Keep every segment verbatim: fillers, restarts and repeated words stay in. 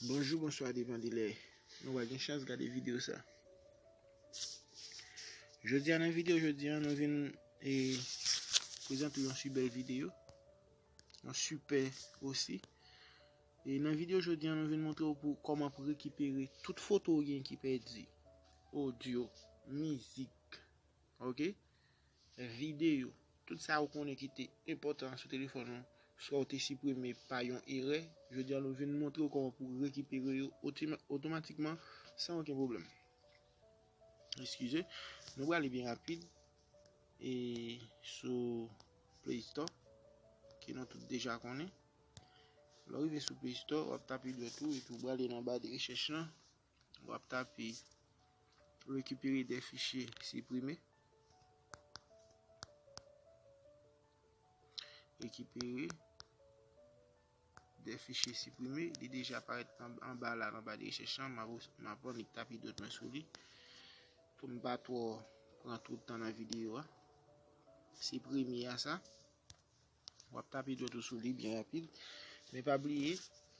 Bonjou, bonswa, depann de lè nou va gen chans gade videyo sa. Jodi a, nan videyo jodi a, nou vin e, prezante yon sipè videyo, yon sipè osi. E nan videyo jodi a, nou vin montre w pou kòman pou rekipere tout foto w gen ki pèdi, odyo, mizik, ok, videyo, tout sa ou konnen ki te enpòtan sou telefòn ou, swa ou te siprime pa yon erè. Jodi a, nou vin montre w kòman pou rekipere yo otima- otomatikman san okenn pwoblèm. Eskize, nou prale byen rapid e sou Play Store, ke nou tout deja konnen. Lè w rive sou Play Store, w ap tape dwèt ou epi w prale nan ba de rechèch lan, w ap tape récupérer des fichiers supprimés. Récupérer des fichiers supprimés. Li deja parèt an- anba la, anba de rechèch lan. M ap, m ap annik tape dwèt mwen sou li. Pou m pa twò pran twòp tan nan videyo a. Se premye a sa. W ap tape dwèt ou sou li byen rapid. Men pa bliye,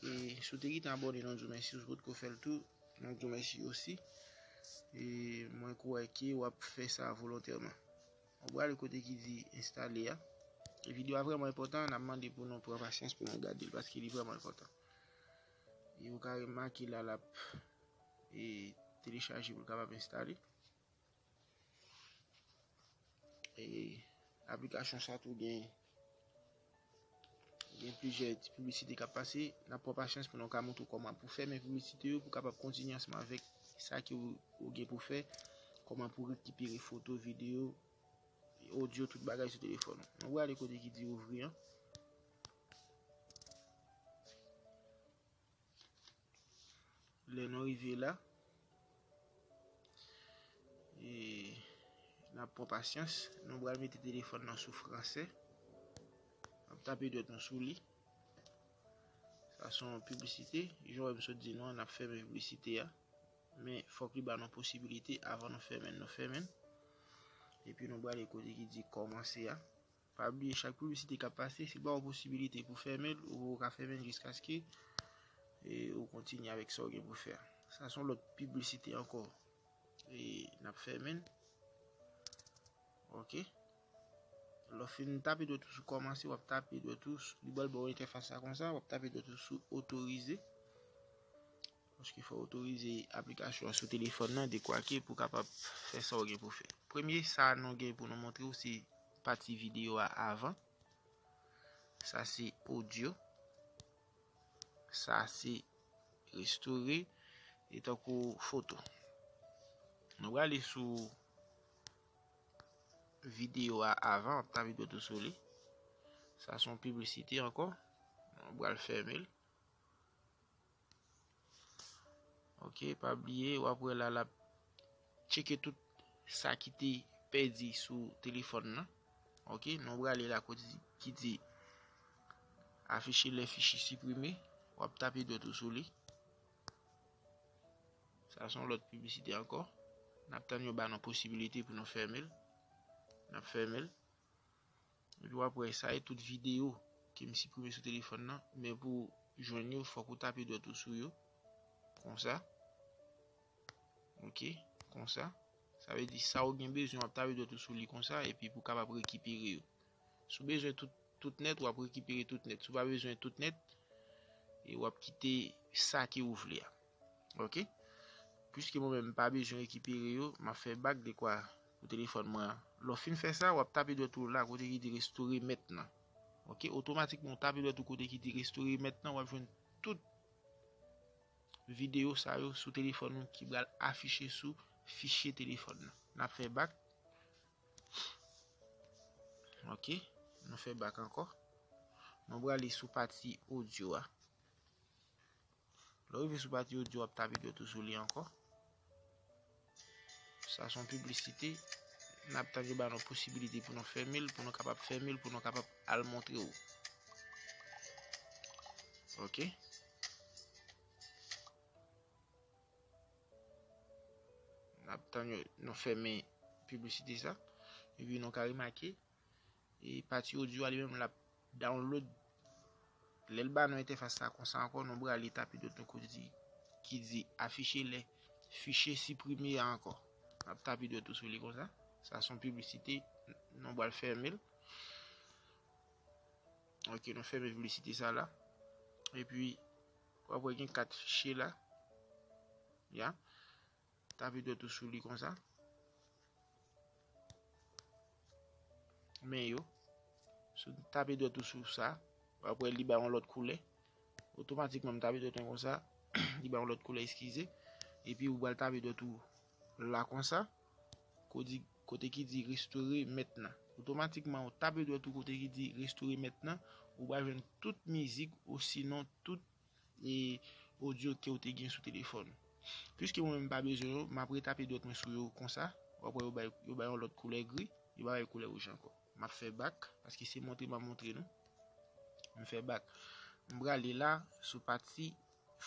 e, si w te gentan abòne, nou di w mèsi. Si w potko fè l tou, nou di w mèsi osi. E mwen kwè ke w ap fè sa volontèman. Ou prale kote ki di enstale a. E videyo a vrèman enpòtan, n ap mande pou nou pran pasyans pou nou gade l, paske li vrèman enpòtan. E ou ka remake la, l ap, e, telechaje pou l kapab enstale. E aplikasyon sa tou gen, gen plizyè ti piblisite k ap pase. N ap pran pasyans pou nou ka montre w kòman pou fèmen piblisite yo, pou kapab kontinye ansanm avèk sa ke ou, ou gen pou fè, kòman pou rekipere foto, videyo, odyo, tout bagay sou telefòn ou. Nou prale kote ki di ouvri an. Lè nou rive la, e, n ap pran pasyans. Nou pral mete telefòn nan sou fransè. N ap tape dwèt nou sou li. Sa se yon piblisite. Jan w wè m sot di nou an, n ap fèmen piblisite a. Men fòk li ba nou posibilite avan nou fèmen l. Nou fèmen l. Epi nou prale kote ki di kòmanse a. Pa bliye, chak piblisite k ap pase, se ba w posibilite pou fèmen l, ou ka fèmen l jiskaske, e, ou kontinye avèk sa w gen pou fè a. Sa se yon lòt piblisite ankò. E n ap fèmen l. Ok. Lè w fin tape dwèt ou sou kòmanse, w ap tape dwèt ou sou, li pral ba w entèfas la konsa, w ap tape dwèt ou sou otorize. Paske fò w otorize aplikasyon an sou telefòn nan, dekwake pou w kapab fè sa w gen pou fè. Premye sa nou gen pou nou montre w se pati videyo a avan. Sa se odyo. Sa se restore. E tankou foto. Nou prale sou videyo a avan, w ap tape dwèt ou sou li. Sa se yon piblisite ankò. Nou pral fèmen l. Ok, pa bliye, w ap wè la, l ap tcheke tout sa ki te pèdi sou telefòn nan. Ok, nou prale la kote ki di afficher les fichiers supprimés. W ap tape dwèt ou sou li. Sa se yon lòt piblisite ankò. N ap tann yo ba nou posibilite pou nou fèmen l. N ap fèmen l. Epi w ap wè, sa e tout videyo ke m siprime sou telefòn nan. Men pou w jwenn yo, fòk ou tape dwèt ou sou yo. Konsa. Ok, konsa. Sa vle di, sa w gen bezwen, w ap tape dwèt ou sou li konsa, epi pou w kapab rekipere yo. Si w bezwen tout, tout nèt, w ap rekipere tout nèt. Si w pa bezwen tout nèt, e w ap kite sa ke ou vle a. Ok? Piske mwen menm m pa bezwen rekipere yo, m ap fè bak dekwa pou telefòn mwen an. Lè w fin fè sa, w ap tape dwèt ou la kote ki di restore mèt nan. Ok? Otomatikman, w tape dwèt ou kote ki di restore mèt nan, w ap jwenn tout videyo sa yo sou telefòn ou ki pral afiche sou fichye telefòn nan. N ap fè bak. Ok, nou fè bak ankò. Nou prale sou pati odyo a. Lè w rive sou pati odyo, w ap tape dwèt ou sou li ankò. Sa se yon piblisite. N ap tann yo ba nou posibilite pou nou fèmen l, pou nou kapab fèmen l, pou nou kapab al montre w. Ok. N ap tann yo, nou fèmen piblisite sa. Epi nou ka remake, e pati odyo a li menm l ap download Lè l ba nou entèfas sa konsa ankò, nou prale tape dwèt nou kote ki di afficher les fichiers supprimés a ankò. N ap tape dwèt ou sou li konsa. Sa se yon piblisite, nou pral fèmen l. Ok, nou fèmen piblisite sa la. Epi, w ap wè gen kat fichye la. Ya. Tape dwèt ou sou li konsa. Men yo. Si w tape dwèt ou sou sa, w ap wè li ba yon lòt koulè. Otomatikman, m tape dwèt mwen konsa, li ba yon lòt koulè, eskize. Epi ou pral tape dwèt ou la konsa, kote, kote ki di restaurer maintenant. Otomatikman, ou tape dwèt ou kote ki di restaurer maintenant, ou pral jwenn tout mizik osinon tout e odyo ke w te gen sou telefòn ou. Piske mwen menm m pa bezwen yo, m ap retape dwèt mwen sou yo konsa. W ap wè yo bay, yo bay yon lòt koulè gri, yo pa bay koulè wouj ankò. M ap fè back, paske se montre m ap montre nou. M fè back. M prale la sou pati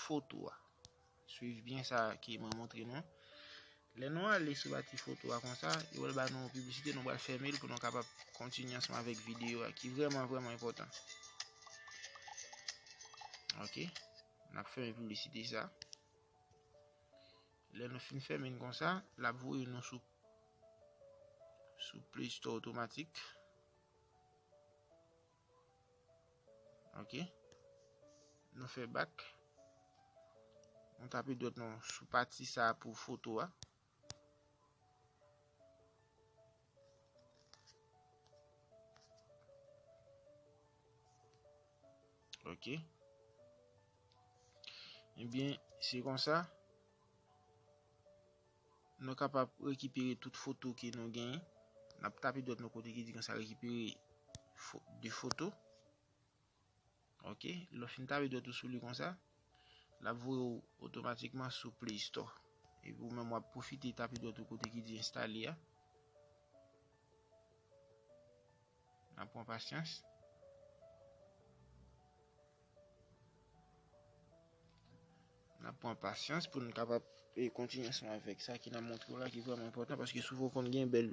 foto a. Swiv byen sa ke mwen montre nou. Lè nou ale sou pati foto a konsa, yo pral ba nou yon piblisite, nou pral fèmen l pou nou kapab kontinye ansanm avèk videyo a ki vrèman, vrèman enpòtan. Ok. N ap fèmen piblisite sa. Lè nou fin fèmen l konsa, l ap voye nou sou, sou Play Store otomatik. Ok. Nou fè back. Nou tape dwèt nou sou pati sa pou foto a. Ok. Ebyen, se konsa. Nou kapab rekipere tout foto ke nou genyen. N ap tape dwèt nou kote ki di konsa rekipere fo-, de foto. Ok, lè w fin tape dwèt ou sou li konsa, l ap voye w otomatikman sou Play Store. Epi ou menm w ap pwofite tape dwèt ou kote ki di enstale a. N ap pran pasyans. N ap pran pasyans pou n kapab, e, kontinye ansanm avèk sa ke n ap montre w la ki vrèman enpòtan, paske souvan w konn gen bèl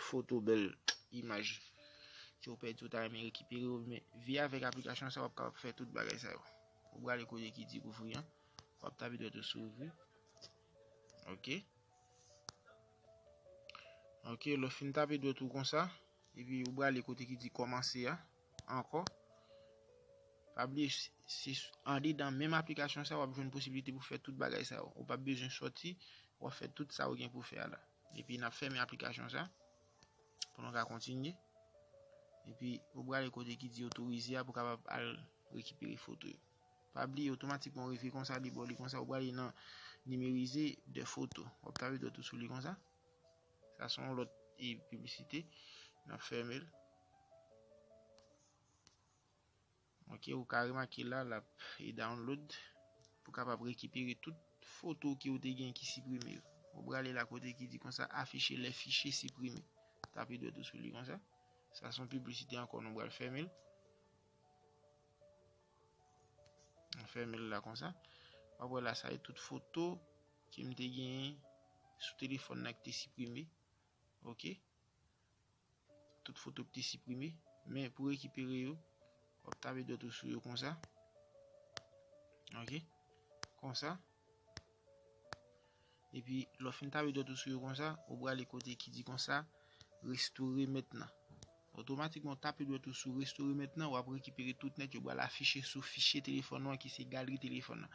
foto, bèl imaj ke w pèdi, w ta renmen rekipere yo, men via avèk aplikasyon sa w ap kapab fè tout bagay sa yo. Ou prale kote ki di ouvrir an, w ap tape dwèt ou sou ouvrir. Ok. Ok, lè w fin tape dwèt ou konsa, epi ou prale kote ki di kòmanse a, ankò. Pa bliye, se, se andedan menm aplikasyon sa w ap jwenn posiblite pou fè tout bagay sa yo. Ou p ap bezwen sòti, w ap fè tout sa ou gen pou fè a la. Epi n ap fèmen aplikasyon sa pou nou ka kontinye. Epi ou prale kote ki di otorize a pou kapab al rekipere foto yo. Pa bliye, otomatikman ou rive konsa, li ba w li konsa, ou prale nan nimerize de foto. W ap tape dwèt ou sou li konsa. Sa se yon lòt, e, piblisite. N ap fèmen l. Ok, ou ka remake la, l ap, e, download pou kapab rekipere tout foto ke w te gen ki siprime yo. Ou prale la kote ki di konsa afficher les fichiers supprimés. Tape dwèt ou sou li konsa. Sa se yon piblisite ankò, nou pral fèmen l. Nou fèmen l la konsa. W ap wè la, sa e tout foto ke m te genyen sou telefòn nan ki te siprime. Ok. Tout foto ki te siprime. Men pou rekipere yo, w ap tape dwèt ou sou yo konsa. Ok. Konsa. Epi, lè w fin tape dwèt ou sou yo konsa, ou prale kote ki di konsa, restaurer maintenant. Otomatikman, w tape dwèt ou sou restaurer maintenant, w ap rekipere tout nèt, yo pral afiche sou fichye telefòn ou an ki se galri telefòn nan.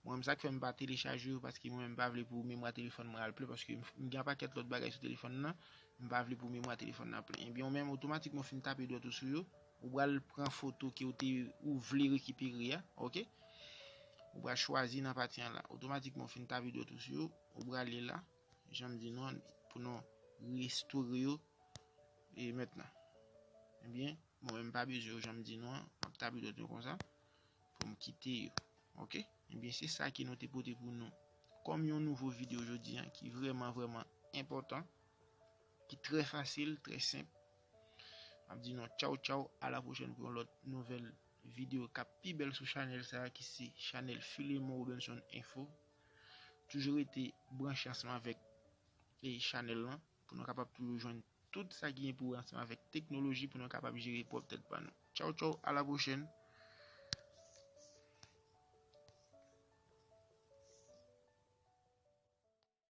Mwen menm, sa k fè m pa telechaje yo, paske mwen menm, m pa vle pou memwa telefòn mwen al plen, paske m, m gen yon pakèt lòt bagay sou telefòn nan, m pa vle pou memwa telefòn nan plen. Ebyen, ou menm, otomatikman, w fin tape dwèt ou sou yo, ou pral pran foto ke w te, ou vle rekipere a, ok? Ou pral chwazi nan pati an la. Otomatikman, w fin tape dwèt ou sou yo, ou prale la, jan m di nou an, pou nou restore yo, e maintenant. Ebyen, mwen menm pa bezwen yo, jan m di nou an, m ap tape dwèt mwen konsa, pou m kite yo. Ok? Ebyen, se sa ke nou te pote pou nou kòm yon nouvo videyo jodi an, ki vrèman, vrèman enpòtan, ki trè fasil, trè senp. M ap di nou tchaw, tchaw, a la pwochèn pou yon lòt nouvèl videyo k ap pi bèl sou chanèl sa a, ki se chanèl Filemon Robenson Info. Toujou rete branche ansanm avèk, e, chanèl lan, pou nou kapab toujou jwenn tout sa ki gen pou wè ansanm avèk teknoloji, pou nou kapab jere pwòp tèt pa nou. Tchaw, tchaw, a la pwochèn.